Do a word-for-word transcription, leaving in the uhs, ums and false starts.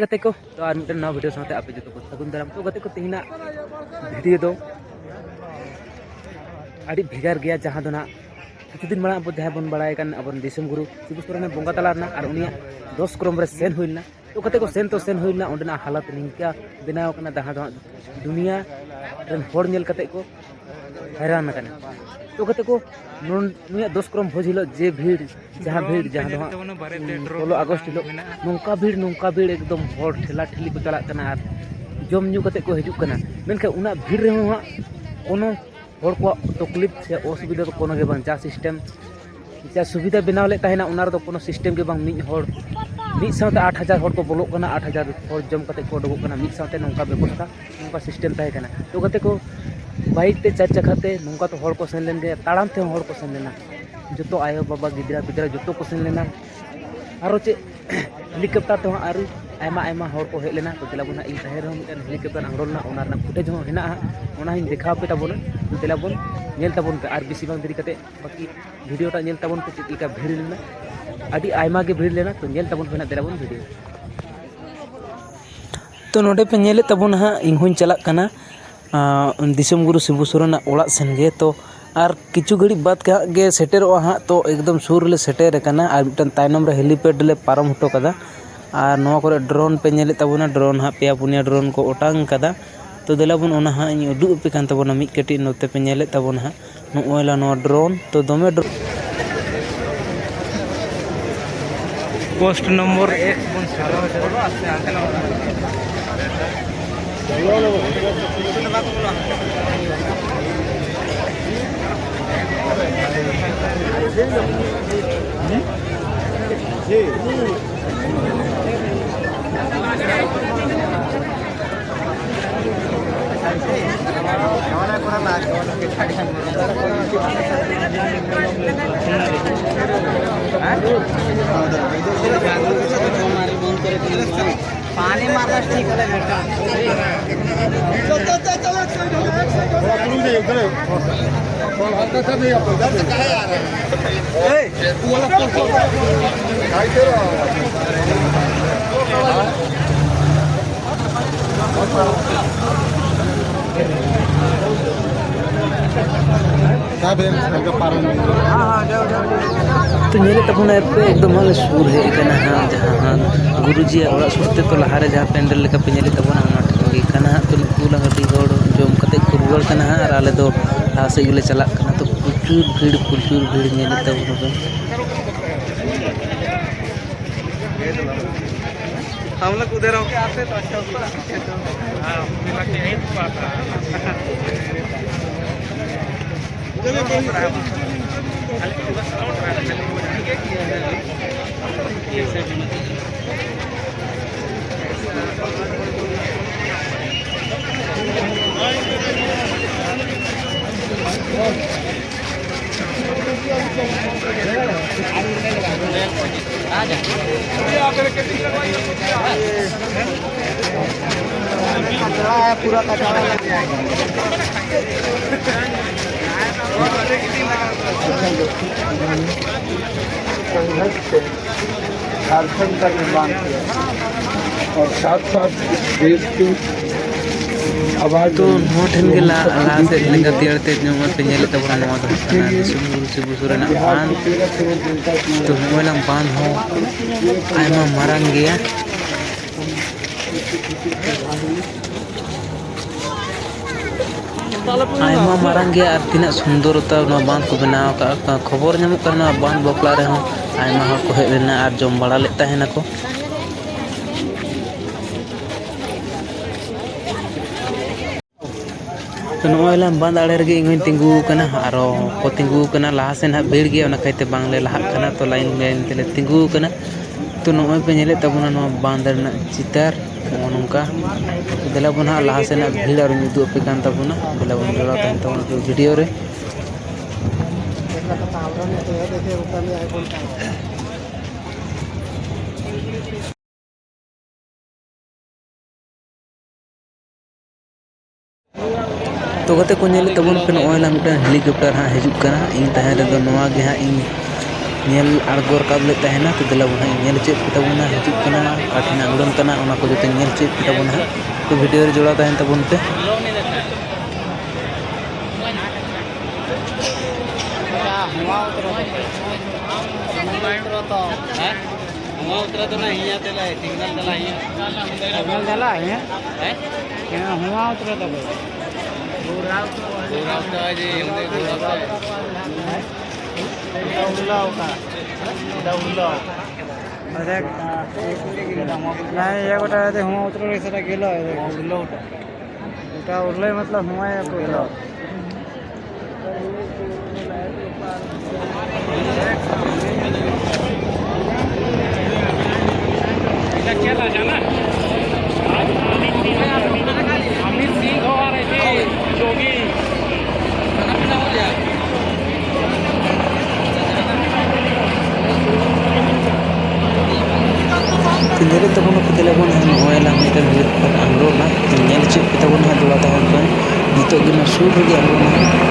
ᱜᱟᱛᱮ ᱠᱚ, ᱛᱚ ᱟᱨ ᱢᱤᱫᱴᱮᱱ ᱱᱟᱣᱟ ᱵᱷᱤᱰᱤᱭᱳ ᱥᱟᱶᱛᱮ ᱟᱯᱮ ᱡᱚᱛᱚ ᱠᱚ ᱥᱟᱹᱜᱩᱱ ᱫᱟᱨᱟᱢ᱾ ᱛᱚ ᱜᱟᱛᱮ ᱠᱚ, ᱛᱮᱦᱮᱧᱟᱜ ᱵᱷᱤᱰᱤᱭᱳ ᱫᱚ ᱟᱹᱰᱤ ᱵᱷᱮᱜᱟᱨ ᱜᱮᱭᱟ᱾ ᱡᱟᱦᱟᱸ ᱫᱚ ᱱᱟᱜ ᱠᱤᱪᱷᱩ ᱫᱤᱱ ᱢᱟᱲᱟᱝ ᱟᱵᱚ ᱡᱟᱦᱟᱸᱭ ᱵᱚᱱ ᱵᱟᱲᱟᱭ ᱠᱟᱱ ᱟᱵᱚᱨᱮᱱ ᱫᱤᱥᱚᱢ ᱜᱩᱨᱩ ᱥᱤᱵᱩ ᱥᱚᱨᱮᱱᱮ ᱵᱚᱸᱜᱟ ᱛᱟᱞᱟ ᱞᱮᱱᱟ ᱟᱨ ᱩᱱᱤᱭᱟᱜ ᱫᱚᱥ ᱠᱨᱚᱢ ᱨᱮ ᱥᱮᱱ ᱦᱩᱭ ᱞᱮᱱᱟ᱾ ᱛᱚ ᱜᱟᱛᱮ ᱠᱚ, ᱥᱮᱱ ᱛᱚ ᱥᱮᱱ ᱦᱩᱭ ᱞᱮᱱᱟ, ᱚᱸᱰᱮᱱᱟᱜ ᱦᱟᱞᱚᱛ ᱱᱤᱝᱠᱟ ᱵᱮᱱᱟᱣ ᱠᱟᱱᱟ, ᱡᱟᱦᱟᱸ ᱫᱚ ᱦᱟᱸᱜ ᱫᱩᱱᱤᱭᱟᱹ ᱨᱮᱱ ᱦᱚᱲ ᱧᱮᱞ ᱠᱟᱛᱮ ᱠᱚ ᱦᱟᱭᱨᱟᱱ ᱟᱠᱟᱱᱟ᱾ ᱛᱚ ᱜᱟᱛᱮ ᱠᱚ, ᱱᱩᱱ-, ᱱᱩᱭᱟᱜ ᱫᱚᱥ ᱠᱨᱚᱢ ᱵᱷᱳᱡᱽ ᱦᱤᱞᱳᱜ ᱡᱮ ᱵᱷᱤᱲ, ᱡᱟᱦᱟᱸ ᱵᱷᱤᱲ, ᱡᱟᱦᱟᱸ ᱫᱚ ᱦᱟᱸᱜ, ᱩᱢ, ᱥᱳᱞᱳ ᱟᱜᱚᱥᱴ ᱦᱤᱞᱳᱜ ᱱᱚᱝᱠᱟ ᱵᱷᱤᱲ, ᱱᱚᱝᱠᱟ ᱵᱷᱤᱲ, ᱮᱠᱫᱚᱢ ᱦᱚᱲ ᱴᱷᱮᱞᱟ ᱴᱷᱮᱞᱤ ᱠᱚ ᱪᱟᱞᱟᱜ ᱠᱟᱱᱟ ᱟᱨ ᱡᱚᱢ ᱧᱩ ᱠᱟᱛᱮ ᱠᱚ ᱦᱤᱡᱩᱜ ᱠᱟᱱᱟ᱾ ᱢᱮᱱᱠᱷᱟᱱ ᱩᱱᱟᱹᱜ ᱵᱷᱤᱲ ᱨᱮᱦᱚᱸ ᱦᱟᱸᱜ ᱠᱳᱱᱳ ᱦᱚᱲ ᱠᱚᱣᱟᱜ ᱛᱚᱠᱞᱤᱯ ᱥᱮ ᱚᱥᱩᱵᱤᱫᱷᱟ ᱫᱚ ᱠᱳᱱᱳ ᱜᱮ ᱵᱟᱝ᱾ ᱡᱟ ᱥᱤᱥᱴᱮᱢ, ᱡᱟ ᱥᱩᱵᱤᱫᱷᱟ ᱵᱮᱱᱟᱣ ᱞᱮᱫ ᱛᱟᱦᱮᱱᱟ, ᱚᱱᱟ ᱨᱮᱫᱚ ᱠᱳᱱᱳ ᱥᱤᱥᱴᱮᱢ ᱜᱮ ᱵᱟᱝ᱾ ᱢᱤᱫ ᱦᱚᱲ, ᱢᱤᱫ ᱥᱟᱶᱛᱮ ᱟᱴ ᱦᱟᱡᱟᱨ ᱦᱚᱲ ᱠᱚ ᱵᱚᱞᱚᱜ ᱠᱟᱱᱟ, ᱟᱴ ᱦᱟᱡᱟᱨ ᱦᱚᱲ ᱡᱚᱢ ᱠᱟᱛᱮ ᱠᱚ ᱩᱰᱩᱠᱚᱜ ᱠᱟᱱᱟ, ᱢᱤᱫ ᱥᱟᱶᱛᱮ ᱱᱚᱝᱠᱟ ᱵᱮᱵᱚᱥᱛᱷᱟ, ᱱᱚᱝᱠᱟ ᱥᱤᱥᱴᱮᱢ ᱛᱟᱦᱮᱸ ᱠᱟᱱᱟ᱾ ᱛᱚ ᱜᱟᱛᱮ ᱠᱚ, ᱵᱟᱭᱤᱠ ᱛᱮ, ᱪᱟᱨ ᱪᱟᱠᱷᱟ ᱛᱮ ᱱᱚᱝᱠᱟ ᱛᱚ ᱦᱚᱲ ᱠᱚ ᱥᱮᱱ ᱞᱮᱱ ᱜᱮᱭᱟ, ᱛᱟᱲᱟᱢ ᱛᱮᱦᱚᱸ ᱦᱚᱲ ᱠᱚ ᱥᱮᱱ ᱞᱮᱱᱟ, ᱡᱚᱛᱚ ᱟᱭᱳ ᱵᱟᱵᱟ, ᱜᱤᱫᱽᱨᱟᱹ ᱯᱤᱫᱽᱨᱟᱹ ᱡᱚᱛᱚ ᱠᱚ ᱥᱮᱱ ᱞᱮᱱᱟ᱾ ᱟᱨᱚ ᱪᱮᱫ, ᱦᱮᱞᱤᱠᱚᱯᱴᱟᱨ ᱛᱮᱦᱚᱸ ᱟᱹᱰᱤ ᱟᱭᱢᱟ ᱟᱭᱢᱟ ᱦᱚᱲ ᱠᱚ ᱦᱮᱡ ᱞᱮᱱᱟ᱾ ᱛᱚ ᱫᱮᱞᱟ ᱵᱚᱱ ᱦᱟᱸᱜ, ᱤᱧ ᱛᱟᱦᱮᱸ ᱨᱮᱦᱚᱸ ᱢᱤᱫᱴᱮᱱ ᱦᱮᱞᱤᱠᱚᱯᱴᱟᱨ ᱟᱬᱜᱚ ᱞᱮᱱᱟ, ᱚᱱᱟ ᱨᱮᱱᱟᱜ ᱯᱷᱩᱴᱮᱡᱽ ᱦᱚᱸ ᱦᱮᱱᱟᱜᱼᱟ, ᱚᱱᱟ ᱦᱚᱸᱧ ᱫᱮᱠᱷᱟᱣ ᱟᱯᱮ ᱛᱟᱵᱚᱱᱟ᱾ ᱛᱚ ᱫᱮᱞᱟ ᱵᱚᱱ ᱧᱮᱞ ᱛᱟᱵᱚᱱ ᱯᱮ, ᱟᱨ ᱵᱮᱥᱤ ᱵᱟᱝ ᱫᱮᱨᱤ ᱠᱟᱛᱮ ᱵᱟᱹᱠᱤ ᱵᱷᱤᱰᱤᱭᱳ ᱴᱟᱜ ᱧᱮᱞ ᱛᱟᱵᱚᱱ ᱯᱮ, ᱪᱮᱫ ᱞᱮᱠᱟ ᱵᱷᱤᱲ ᱞᱮᱱᱟ, ᱟᱹᱰᱤ ᱟᱭᱢᱟ ᱜᱮ ᱵᱷᱤᱲ ᱞᱮᱱᱟ᱾ ᱛᱚ ᱧᱮᱞ ᱛᱟᱵᱚᱱ ᱯᱮ ᱱᱟᱜ, ᱫᱮᱞᱟ ᱵᱚᱱ ᱵᱷᱤᱰᱤᱭᱳ᱾ ᱛᱚ ᱱᱚᱰᱮ ᱯᱮ ᱧᱮᱞᱮᱫ ᱛᱟᱵᱚᱱᱟ ᱦᱟᱸᱜ, ᱤᱧ ᱦᱚᱸᱧ ᱪᱟᱞᱟᱜ ᱠᱟᱱᱟ, ᱟᱸ, ᱫᱤᱥᱚᱢ ᱜᱩᱨᱩ ᱥᱤᱵᱩ ᱥᱚᱨᱮᱱᱟᱜ ᱚᱲᱟᱜ ᱥᱮᱱ ᱜᱮ᱾ ᱛᱚ ᱟᱨ ᱠᱤᱪᱷᱩ ᱜᱷᱟᱹᱲᱤᱡ ᱵᱟᱫᱽ ᱜᱮ ᱦᱟᱸᱜ ᱜᱮ ᱥᱮᱴᱮᱨᱚᱜᱼᱟ ᱦᱟᱸᱜ᱾ ᱛᱚ ᱮᱠᱫᱚᱢ ᱥᱩᱨ ᱨᱮᱞᱮ ᱥᱮᱴᱮᱨ ᱟᱠᱟᱱᱟ ᱟᱨ ᱢᱤᱫᱴᱟᱝ ᱛᱟᱭᱱᱚᱢ ᱨᱮ ᱦᱮᱞᱤᱯᱮᱰ ᱞᱮ ᱯᱟᱨᱚᱢ ᱦᱚᱴᱚ ᱠᱟᱫᱟ᱾ ᱟᱨ ᱱᱚᱣᱟ ᱠᱚᱨᱮ ᱰᱨᱳᱱ ᱯᱮ ᱧᱮᱞᱮᱫ ᱛᱟᱵᱚᱱᱟ, ᱰᱨᱳᱱ ᱦᱟᱸᱜ ᱯᱮᱭᱟ ᱯᱩᱱᱭᱟ ᱰᱨᱳᱱ ᱠᱚ ᱚᱴᱟᱝ ᱠᱟᱫᱟ᱾ ᱛᱚ ᱫᱮᱞᱟ ᱵᱚᱱ, ᱚᱱᱟ ᱦᱟᱸᱜ ᱤᱧ ᱩᱫᱩᱜ ᱟᱯᱮ ᱠᱟᱱ ᱛᱟᱵᱚᱱᱟ ᱢᱤᱫ ᱠᱟᱹᱴᱤᱡ, ᱱᱚᱛᱮ ᱯᱮ ᱧᱮᱞᱮᱫ ᱛᱟᱵᱚᱱᱟ ᱦᱟᱸᱜ᱾ ᱱᱚᱜᱼᱚᱭ ᱞᱟ ᱱᱚᱣᱟ ᱰᱨᱳᱱ, ᱛᱚ ᱫᱚᱢᱮ ᱰᱨᱳᱱ᱾ ᱯᱳᱥᱴ ᱱᱚᱢᱵᱚᱨ ᱮᱠ ᱵᱚᱱ ᱥᱮᱴᱮᱨ ᱟᱠᱟᱱᱟ᱾ पानी मारना ठीक है बेटा। थोड़ा हल्का सा भी आप इधर से। ए, वो वाला पोल, पोल, पोल। भाई तेरा। ᱛᱚ, ᱧᱮᱞᱮᱫ ᱛᱟᱵᱚᱱᱟ ᱯᱮ, ᱮᱠᱫᱚᱢ ᱟᱞᱮ ᱥᱩᱨ ᱦᱮᱡ ᱟᱠᱟᱱᱟ ᱦᱟᱸᱜ, ᱡᱟᱦᱟᱸ ᱦᱟᱸᱜ ᱜᱩᱨᱩᱡᱤᱭᱟᱜ ᱚᱲᱟᱜ ᱥᱩᱨ ᱛᱮ᱾ ᱛᱚ, ᱞᱟᱦᱟᱨᱮ ᱡᱟᱦᱟᱸ ᱯᱮᱱᱰᱮᱞ ᱞᱮᱠᱟ ᱯᱮ ᱧᱮᱞᱮᱫ ᱛᱟᱵᱚᱱᱟ, ᱚᱱᱟ ᱴᱷᱮᱱ ᱜᱮ ᱠᱟᱱᱟ ᱦᱟᱸᱜ᱾ ᱛᱚ, ᱱᱩᱠᱩ ᱞᱟᱝ ᱟᱹᱰᱤ ᱦᱚᱲ ᱡᱚᱢ ᱠᱟᱛᱮ ᱠᱚ ᱨᱩᱣᱟᱹᱲ ᱠᱟᱱᱟ ᱦᱟᱸᱜ, ᱟᱨ ᱟᱞᱮ ᱫᱚ ᱞᱟᱦᱟ ᱥᱮᱫ ᱜᱮᱞᱮ ᱪᱟᱞᱟᱜ ᱠᱟᱱᱟ᱾ ᱛᱚ, ᱯᱨᱚᱪᱩᱨ ᱵᱷᱤᱲ, ᱯᱨᱚᱪᱩᱨ ᱵᱷᱤᱲ ᱧᱮᱞᱮᱫ ᱛᱟᱵᱚᱱᱟ ᱯᱮ᱾ हम लोग उधर होके आते तो अच्छा होता। झारखंड का निर्माण किया और साथ साथ देश की आवाज। ᱛᱚ, ᱱᱚᱣᱟ ᱴᱷᱮᱱ ᱜᱮ ᱞᱟ-, ᱞᱟᱦᱟ ᱥᱮᱫ ᱞᱮᱸᱜᱟ ᱛᱤ ᱟᱲᱮ ᱛᱮ ᱱᱚᱜᱼᱚᱭ ᱯᱮ ᱧᱮᱞᱮᱫ ᱛᱟᱵᱚᱱᱟ, ᱱᱚᱣᱟ ᱫᱚ ᱦᱩᱭᱩᱜ ᱠᱟᱱᱟ ᱫᱤᱥᱚᱢ ᱜᱩᱨᱩ ᱥᱤᱵᱩ ᱥᱚᱨᱮᱱᱟᱜ ᱵᱟᱸᱫᱷ᱾ ᱛᱚ, ᱱᱚᱜᱼᱚᱭ ᱞᱟᱝ ᱵᱟᱸᱫᱷ ᱦᱚᱸ ᱟᱭᱢᱟ ᱢᱟᱨᱟᱝ ᱜᱮᱭᱟ᱾ ᱟᱭᱢᱟ ᱢᱟᱨᱟᱝ ᱜᱮᱭᱟ ᱟᱨ ᱛᱤᱱᱟᱹᱜ ᱥᱩᱱᱫᱚᱨᱚᱛᱟ ᱱᱚᱣᱟ ᱵᱟᱸᱫᱷ ᱠᱚ ᱵᱮᱱᱟᱣ ᱟᱠᱟᱫᱼᱟ᱾ ᱠᱷᱚᱵᱚᱨ ᱧᱟᱢᱚᱜ ᱠᱟᱱᱟ, ᱱᱚᱣᱟ ᱵᱟᱸᱫᱷ ᱵᱟᱯᱞᱟ ᱨᱮᱦᱚᱸ ᱟᱭᱢᱟ ᱦᱚᱲ ᱠᱚ ᱦᱮᱡ ᱞᱮᱱᱟ ᱟᱨ ᱡᱚᱢ ᱵᱟᱲᱟ ᱞᱮᱫ ᱛᱟᱦᱮᱱᱟᱠᱚ᱾ ᱛᱚ, ᱱᱚᱜᱼᱚᱭ ᱞᱟᱝ ᱵᱟᱸᱫᱷ ᱟᱲᱮ ᱨᱮᱜᱮ ᱤᱧ ᱦᱚᱸᱧ ᱛᱤᱸᱜᱩ ᱟᱠᱟᱱᱟ, ᱟᱨᱚ ᱠᱚ ᱛᱤᱸᱜᱩ ᱟᱠᱟᱱᱟ᱾ ᱞᱟᱦᱟ ᱥᱮᱱ ᱦᱟᱸᱜ ᱵᱷᱤᱲ ᱜᱮᱭᱟ, ᱚᱱᱟ ᱠᱷᱟᱹᱛᱤᱨ ᱛᱮ ᱵᱟᱝᱞᱮ ᱞᱟᱦᱟᱜ ᱠᱟᱱᱟ᱾ ᱛᱚ, ᱞᱟᱭᱤᱱ ᱞᱟᱭᱤᱱ ᱛᱮᱞᱮ ᱛᱤᱸᱜᱩ ᱟᱠᱟᱱᱟ᱾ ᱛᱚ, ᱱᱚᱜᱼᱚᱭ ᱯᱮ ᱧᱮᱞᱮᱫ ᱛᱟᱵᱚᱱᱟ ᱱᱚᱣᱟ ᱵᱟᱸᱫᱷ ᱨᱮᱱᱟᱜ ᱪᱤᱛᱟᱹᱨ, ᱱᱚᱜᱼᱚ ᱱᱚᱝᱠᱟ᱾ ᱛᱚ, ᱫᱮᱞᱟ ᱵᱚᱱ ᱦᱟᱸᱜ ᱞᱟᱦᱟ ᱥᱮᱱᱟᱜ ᱵᱷᱤᱲ ᱟᱨᱚᱧ ᱩᱫᱩᱜ ᱟᱯᱮ ᱠᱟᱱ ᱛᱟᱵᱚᱱᱟ᱾ ᱫᱮᱞᱟ ᱵᱚᱱ ᱡᱚᱲᱟᱣ ᱛᱟᱦᱮᱱ ᱛᱟᱵᱚᱱᱟ ᱵᱷᱤᱰᱤᱭᱳ ᱨᱮ᱾ ᱛᱚ ᱜᱟᱛᱮ ᱠᱚ, ᱧᱮᱞᱮᱫ ᱛᱟᱵᱚᱱ ᱯᱮ, ᱱᱚᱜᱼᱚᱭ ᱱᱟ ᱢᱤᱫᱴᱟᱝ ᱦᱮᱞᱤᱠᱚᱯᱴᱟᱨ ᱦᱟᱸᱜ ᱦᱤᱡᱩᱜ ᱠᱟᱱᱟ᱾ ᱤᱧ ᱛᱟᱦᱮᱸ ᱨᱮᱫᱚ ᱱᱚᱣᱟ ᱜᱮ ᱦᱟᱸᱜ ᱤᱧ ᱧᱮᱞ ᱟᱬᱜᱚ ᱨᱟᱠᱟᱵ ᱞᱮᱫ ᱛᱟᱦᱮᱱᱟ᱾ ᱛᱚ ᱫᱮᱞᱟ ᱵᱚᱱ ᱦᱟᱸᱜ ᱤᱧ ᱧᱮᱞ ᱦᱚᱪᱚᱭᱮᱫ ᱯᱮ ᱛᱟᱵᱚᱱᱟ, ᱦᱤᱡᱩᱜ ᱠᱟᱱᱟ, ᱚᱠᱟ ᱴᱷᱮᱱ ᱦᱟᱸᱜ ᱩᱰᱟᱹᱱ ᱠᱟᱱᱟ, ᱚᱱᱟ ᱠᱚ ᱡᱚᱛᱚᱧ ᱧᱮᱞ ᱦᱚᱪᱚᱭᱮᱫ ᱯᱮ ᱛᱟᱵᱚᱱᱟ ᱦᱟᱸᱜ᱾ ᱵᱷᱤᱰᱤᱭᱳ ᱨᱮ ᱡᱚᱲᱟᱣ ᱛᱟᱦᱮᱱ ᱛᱟᱵᱚᱱ ᱯᱮ᱾ धुआं उतरा तो नहीं, यहाँ चला है, सिग्नल चला है। सिग्नल चला है? हैं? यहाँ धुआं उतरा तो। घूरा उतरा है जी, हमने घूरा उतरा है। उल्ला होगा। उल्ला होगा। अरे, नहीं, ये गोटा है, धुआं उतरा है, सारा गीला है, देखो। उल्ला होगा। गोटा उड़ले मतलब हुआ है पूरा। अमित सिंह और योगी। ᱧᱮᱞᱮᱫ ᱛᱟᱵᱚᱱᱟ ᱯᱮ, ᱫᱮᱞᱟ ᱵᱚᱱ, ᱱᱚᱜᱼᱚᱭ ᱞᱟᱝ ᱢᱤᱫᱴᱮᱱ ᱦᱩᱭᱩᱜ ᱠᱟᱱᱟ ᱟᱝᱨᱚᱵ ᱱᱟᱜ, ᱧᱮᱞ ᱦᱚᱪᱚᱭᱮᱫ ᱯᱮ ᱛᱟᱵᱚᱱ ᱦᱟᱸᱜ ᱡᱚᱲᱟ ᱛᱟᱦᱮᱱ ᱠᱟᱱ, ᱱᱤᱛᱚᱜ ᱜᱮ ᱱᱚᱣᱟ ᱥᱩᱨ ᱨᱮᱜᱮ ᱟᱝᱨᱚᱵ ᱱᱟᱜ᱾